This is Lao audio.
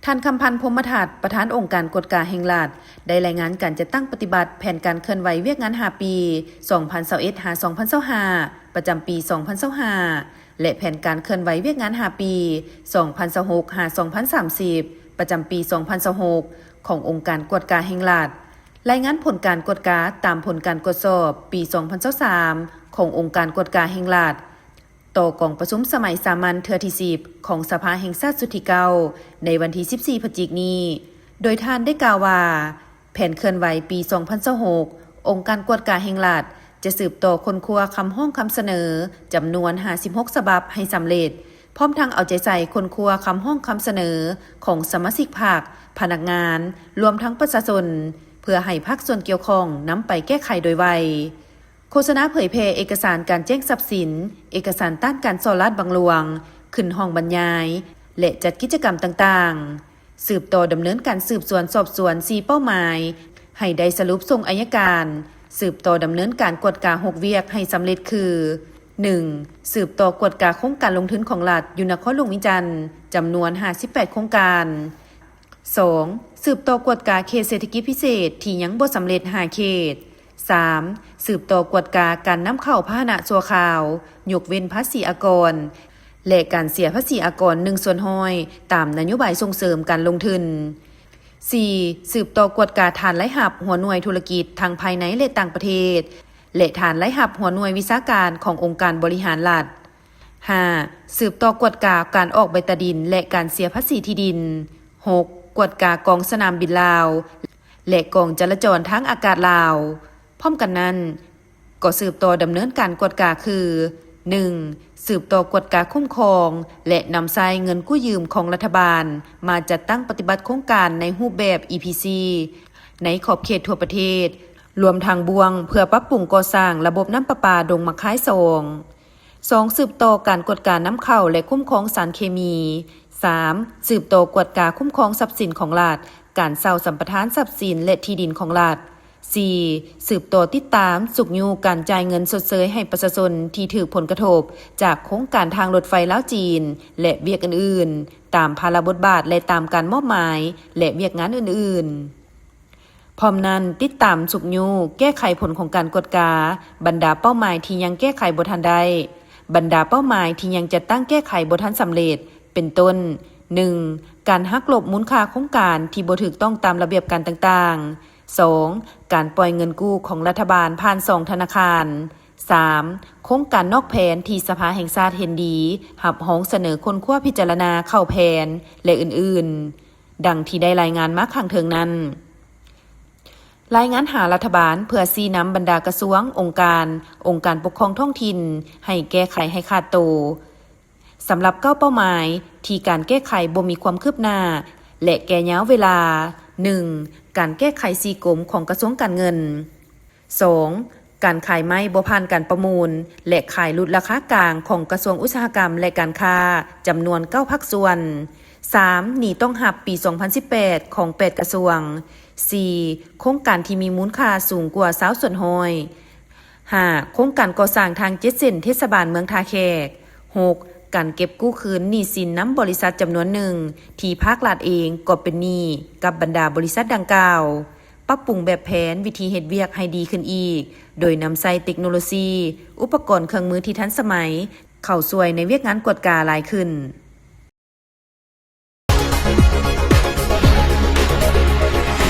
ທ່ານ ຄຳພັນ ພົມມະທັດ ປະທານອົງການກວດກາແຫ່ງລັດ ໄດ້ລາຍງານການຈັດຕັ້ງປະຕິບັດແຜນການເຄື່ອນໄຫວວຽກງານຫ້າປີ ສອງພັນຊາວເອັດ ຫາ ສອງພັນຊາວຫ້າ ປະຈຳປີ ສອງພັນຊາວຫ້າ ແລະ ແຜນການເຄື່ອນໄຫວວຽກງານຫ້າປີ ສອງພັນຊາວຫົກ ຫາ ສອງພັນສາມສິບ ປະຈຳປີ ສອງພັນຊາວຫົກ ຂອງອົງການກວດກາແຫ່ງລັດ, ລາຍງານຜົນການກວດກາຕາມຜົນການກວດສອບປີ ສອງພັນຊາວສາມ ຂອງອົງການກວດກາແຫ່ງລັດ ຕໍ່ກອງປະຊຸມສະໄໝສາມັນເທື່ອທີສິບ ຂອງສະພາແຫ່ງຊາດຊຸດທີເກົ້າ ໃນວັນທີສິບສີ່ ພະຈິກນີ້, ໂດຍທ່ານໄດ້ກ່າວວ່າ ແຜນເຄື່ອນໄຫວປີ ສອງພັນຊາວຫົກ ອົງການກວດກາແຫ່ງລັດ ຈະສືບຕໍ່ຄົ້ນຄວ້າຄຳຮ້ອງຄຳສະເໜີຈຳນວນ ຫ້າສິບຫົກ ສະບັບໃຫ້ສຳເລັດ, ພ້ອມທັງເອົາໃຈໃສ່ຄົ້ນຄວ້າຄຳຮ້ອງຄຳສະເໜີຂອງສະມາຊິກພັກ, ພະນັກງານ, ລວມທັງປະຊາຊົນ ເພື່ອໃຫ້ພາກສ່ວນກ່ຽວຂ້ອງນຳໄປແກ້ໄຂໂດຍໄວ. ໂຄສະນາເຜີຍແຜ່ເອກະສານການແຈ້ງຊັບສິນ, ເອກະສານຕ້ານການສໍ້ລາດບັງຫຼວງ, ຂຶ້ນຫ້ອງບັນຍາຍ ແລະ ຈັດກິດຈະກຳຕ່າງໆ. ສືບຕໍ່ດຳເນີນການສືບສວນສອບສວນສີ່ເປົ້າໝາຍ ໃຫ້ໄດ້ສະຫຼຸບສົ່ງໄອຍະການ, ສືບຕໍ່ດຳເນີນການກວດກາຫົກວຽກໃຫ້ສຳເລັດຄື ໜຶ່ງ ສືບຕໍ່ກວດກາໂຄງການລົງທຶນຂອງລັດຢູ່ນະຄອນຫຼວງວຽງຈັນ ຈຳນວນ ຫ້າສິບແປດ ໂຄງການ, ສອງ ສືບຕໍ່ກວດກາເຂດເສດຖະກິດພິເສດທີ່ຍັງບໍ່ສຳເລັດ ຫ້າ ເຂດ, ສາມ ສືບຕໍ່ກວດກາການນຳເຂົ້າພາຫະນະຊົ່ວຄາວ ຍົກເວັ້ນພາສີອາກອນ ແລະ ການເສຍພາສີອາກອນ ໜຶ່ງສ່ວນຮ້ອຍ ຕາມນະໂຍບາຍສົ່ງເສີມການລົງທຶນ, ສີ່ ສືບຕໍ່ກວດກາຖານລາຍຮັບຫົວໜ່ວຍທຸລະກິດທັງພາຍໃນ ແລະ ຕ່າງປະເທດ ແລະ ຖານລາຍຮັບຫົວໜ່ວຍວິຊາການຂອງອົງການບໍລິຫານລັດ, ຫ້າ ສືບຕໍ່ກວດກາການອອກໃບຕາດິນ ແລະ ການເສຍພາສີທີ່ດິນ, ຫົກ ກວດກາກອງສະໜາມບິນລາວ ແລະ ກອງຈະລາຈອນທາງອາກາດລາວ. ພ້ອມກັນນັ້ນ, ກໍສືບຕໍ່ດຳເນີນການກວດກາຄື ໜຶ່ງ ສືບຕໍ່ກວດກາຄຸ້ມຄອງ ແລະ ນຳໃຊ້ເງິນກູ້ຢືມຂອງລັດຖະບານ ມາຈັດຕັ້ງປະຕິບັດໂຄງການໃນຮູບແບບ ອີ ພີ ຊີ ໃນຂອບເຂດທົ່ວປະເທດ, ລວມທັງບ່ວງເພື່ອປັບປຸງກໍ່ສ້າງລະບົບນ້ຳປະປາດົງໝາກຄາຍສອງ. ສອງ ສືບຕໍ່ການກວດການຳເຂົ້າ ແລະ ຄຸ້ມຄອງສານເຄມີ. ສາມ ສືບຕໍ່ກວດກາຄຸ້ມຄອງຊັບສິນຂອງລັດ, ການເຊົ່າສຳປະທານຊັບສິນ ແລະ ທີ່ດິນຂອງລັດ. ສີ່ ສືບຕໍ່ຕິດຕາມ, ຊຸກຍູ້ການຈ່າຍເງິນຊົດເຊີຍໃຫ້ປະຊາຊົນທີ່ຖືກຜົນກະທົບຈາກໂຄງການທາງລົດໄຟລາວ-ຈີນ ແລະ ວຽກອື່ນໆ ຕາມພາລະບົດບາດ ແລະ ຕາມການມອບໝາຍ ແລະ ວຽກງານອື່ນໆ. ພ້ອມນັ້ນ, ຕິດຕາມ, ຊຸກຍູ້, ແກ້ໄຂຜົນຂອງການກວດກາ, ບັນດາເປົ້າໝາຍທີ່ຍັງແກ້ໄຂບໍ່ທັນໄດ້, ບັນດາເປົ້າໝາຍທີ່ຍັງຈັດຕັ້ງແກ້ໄຂບໍ່ທັນສຳເລັດ, ເປັນຕົ້ນ, ໜຶ່ງ ການຫັກລົບມູນຄ່າໂຄງການທີ່ບໍ່ຖືກຕ້ອງຕາມລະບຽບການຕ່າງໆ, ສອງ ການປ່ອຍເງິນກູ້ຂອງລັດຖະບານຜ່ານສອງທະນາຄານ, ສາມ ໂຄງການນອກແຜນທີ່ສະພາແຫ່ງຊາດເຫັນດີຮັບຮອງສະເໜີຄົ້ນຄວ້າພິຈາລະນາເຂົ້າແຜນ ແລະ ອື່ນໆ. ດັ່ງທີ່ໄດ້ລາຍງານມາຂ້າງເທິງນັ້ນ. ລາຍງານຫາລັດຖະບານເພື່ອຊີ້ນຳບັນດາກະຊວງ, ອົງການ, ອົງການປົກຄອງທ້ອງຖິ່ນ ໃຫ້ແກ້ໄຂໃຫ້ຂາດໂຕ ສຳລັບເກົ້າເປົ້າໝາຍທີ່ການແກ້ໄຂບໍ່ມີຄວາມຄືບໜ້າ ແລະ ແກ່ຍາວເວລາ. ໜຶ່ງ ການແກ້ໄຂສີ່ກົມຂອງກະຊວງການເງິນ. ສອງ ການຂາຍໄມ້ບໍ່ຜ່ານການປະມູນ ແລະ ຂາຍຫຼຸດລາຄາກາງຂອງກະຊວງອຸດສາຫະກຳ ແລະ ການຄ້າ ຈຳນວນເກົ້າພາກສ່ວນ. ສາມ ໜີ້ຕ້ອງຮັບປີສອງພັນສິບແປດຂອງແປດກະຊວງ. ສີ່ ໂຄງການທີ່ມີມູນຄ່າສູງກວ່າຊາວສ່ວນຮ້ອຍ. ຫ້າ ໂຄງການກໍ່ສ້າງທາງເຈັດເສັ້ນເທດສະບານເມືອງທ່າແຂກ. ຫົກ ການເກັບກູ້ຄືນໜີ້ສິນນຳບໍລິສັດຈຳນວນໜຶ່ງ ທີ່ພາກລັດເອງກໍເປັນໜີ້ກັບບັນດາບໍລິສັດດັ່ງກ່າວ. ປັບປຸງແບບແຜນວິທີເຮັດວຽກໃຫ້ດີຂຶ້ນອີກ, ໂດຍນຳໃຊ້ເຕັກໂນໂລຊີ, ອຸປະກອນເຄື່ອງມືທີ່ທັນສະໄໝ ເຂົ້າຊ່ວຍໃນວຽກງານກວດກາຫຼາຍຂຶ້ນ.